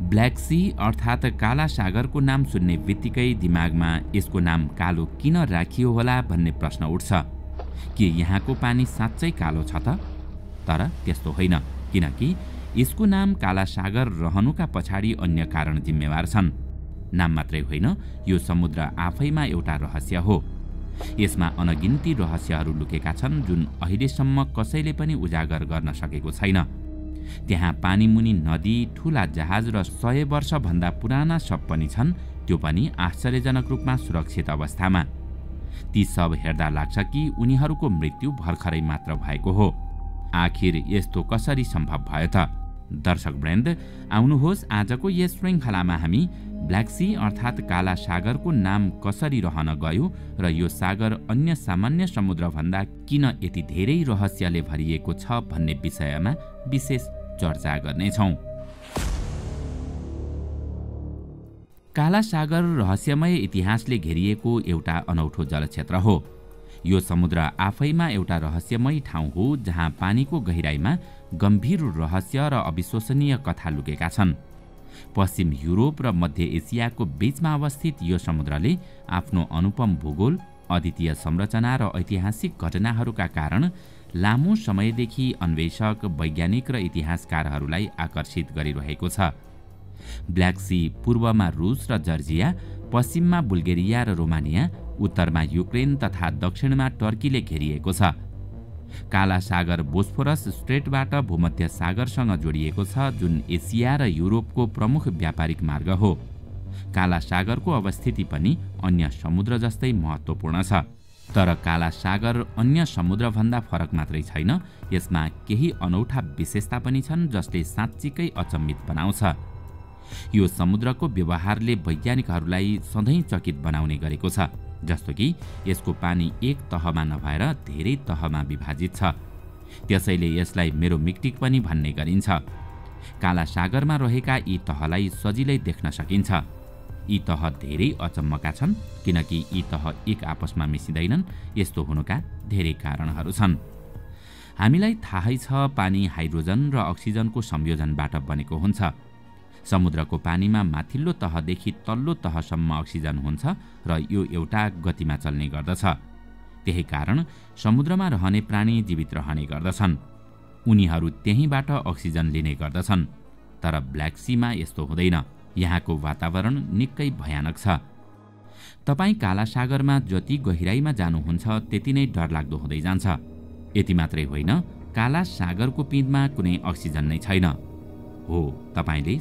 Black C अर्थात् काला सागरको नाम सुन्ने बित्तिकै दिमागमा यसको नाम कालो किन राखियो होला भन्ने प्रश्न उठ्छ। के यहाँको पानी साँच्चै कालो छ त? तर त्यस्तो होइन, किनकि यसको नाम काला सागर रहनुका पछाडि अन्य कारण जिम्मेवार छन्। नाम मात्रै होइन, यो समुद्र आफैमा एउटा रहस्य हो। यसमा अनगिन्ती रहस्यहरू लुकेका छन् जुन अहिलेसम्म कसैले पनि उजागर गर्न सकेको छैन। त्यहाँ पानीमुनि नदी, ठूला जहाज र 100 वर्षभन्दा पुराना शव पनि छन्, त्यो पनि आश्चर्यजनक रूपमा सुरक्षित अवस्थामा। ती सब हेर्दा लाग्छ कि उनीहरूको मृत्यु भर्खरै मात्र भएको हो। आखिर यस्तो कसरी सम्भव भयो त? दर्शकवृन्द, आउनुहोस् आजको यस श्रृङ्खलामा हामी ब्ल्याक सी अर्थात् काला सागरको नाम कसरी रहन गयो र यो सागर अन्य सामान्य समुद्रभन्दा किन यति धेरै रहस्यले भरिएको छ भन्ने विषयमा विशेष चर्चा गर्नेछौँ। काला सागर रहस्यमय इतिहासले घेरिएको एउटा अनौठो जलक्षेत्र हो। यो समुद्र आफैमा एउटा रहस्यमय ठाउँ हो जहाँ पानीको गहिराईमा गम्भीर रहस्य र अविश्वसनीय कथा लुकेका छन्। पश्चिम युरोप र मध्य एसियाको बीचमा अवस्थित यो समुद्रले आफ्नो अनुपम भूगोल, अद्वितीय संरचना र ऐतिहासिक घटनाहरूका कारण लामो समयदेखि अन्वेषक, वैज्ञानिक र इतिहासकारहरूलाई आकर्षित गरिरहेको छ। ब्ल्याक सी पूर्वमा रुस र जर्जिया, पश्चिममा बुल्गेरिया र रोमानिया, उत्तरमा युक्रेन तथा दक्षिणमा टर्कीले घेरिएको छ। काला सागर बोस्फोरस स्ट्रेटबाट भूमध्य सागरसँग जोडिएको छ, जुन एसिया र युरोपको प्रमुख व्यापारिक मार्ग हो। काला सागरको अवस्थिति पनि अन्य समुद्र जस्तै महत्त्वपूर्ण छ। तर काला सागर अन्य समुद्रभन्दा फरक मात्रै छैन, यसमा केही अनौठा विशेषता पनि छन् जसले साँच्चीकै अचम्मित बनाउँछ। यो समुद्रको व्यवहारले वैज्ञानिकहरूलाई सधैँ चकित बनाउने गरेको छ, जस्तो कि यसको पानी एक तहमा नभएर धेरै तहमा विभाजित छ। त्यसैले यसलाई मेरोमिक्टिक पनि भन्ने गरिन्छ। काला सागरमा रहेका यी तहलाई सजिलै देख्न सकिन्छ। यी तह धेरै अचम्मका छन् किनकि यी तह एक आपसमा मिसिँदैनन्। यस्तो हुनुका धेरै कारणहरू छन्। हामीलाई थाहै छ पानी हाइड्रोजन र अक्सिजनको संयोजनबाट बनेको हुन्छ। समुद्रको पानीमा माथिल्लो तहदेखि तल्लो तहसम्म अक्सिजन हुन्छ र यो एउटा गतिमा चल्ने गर्दछ। त्यही कारण समुद्रमा रहने प्राणी जीवित रहने गर्दछन्। उनीहरू त्यहीँबाट अक्सिजन लिने गर्दछन्। तर ब्ल्याक सीमा यस्तो हुँदैन। यहाँको वातावरण निकै भयानक छ। तपाईँ काला सागरमा जति गहिराईमा जानुहुन्छ त्यति नै डरलाग्दो हुँदै जान्छ। यति मात्रै होइन, काला सागरको पिँधमा कुनै अक्सिजन नै छैन। हो, तपाईले